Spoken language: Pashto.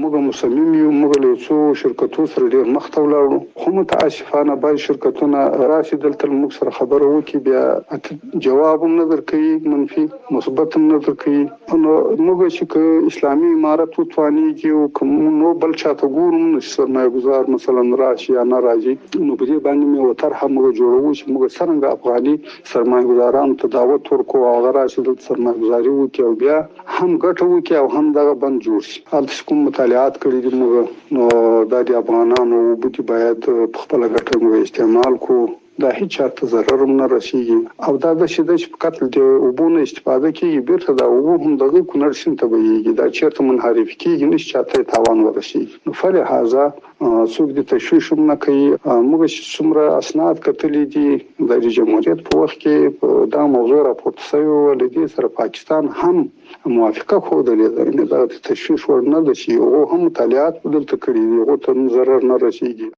موږ مصمم یو، موږ له یو څو شرکتو سره ډېر مخته ولاړو، خو متاسفانه بعضې شرکتونه راشي دلته له موږ سره خبره وکړي، بیا جواب هم نه درکوي، منفي مثبت هم نه درکوي. نو موږ چې که اسلامي امارت وتوانېږي او که موږ نو بل چاته ګورو نو چې سرمایه ګذار مثلا راشي یا نه راځي، نو په دې باندې مې یوه طرحه موږ جوړوو چې موږ څرنګه افغاني سرمایه ګذارانو ته دعوت ورکړو او هغه راشي دلته سرمایه ګذاري وکړي او بیا هم ګټه وکړي او هم دغه بند جوړ شي. هلته چې کوم مطالعات کړي دي موږ، نو دا د افغانانو اوبه دي، باید په خپله ګټه موږ استعمال کړو، دا هیچا ته ضرر هم نه رسیږي او دا داسې ده چې فقط له دې اوبو نه استفاده کیږي، بیرته دا اوبه هم دغه کونړ سیند ته بهیږي، دا چیرته منحرف کیږي نه چې چاته یې تاوان ورسیږي، نو فلهذا څوک دې تشویش هم نه کوي. موږ چې څومره اسناد کتلي دي، د جمهوریت په وخت کې دا موضوع راپورته شوې وه، له دې سره پاکستان هم موافقه ښودلې ده، یعنې دا د تشویش وړ نه ده چې هغو هم مطالعات دلته کړي دي، هغو ته هم ضرر نه رسیږي.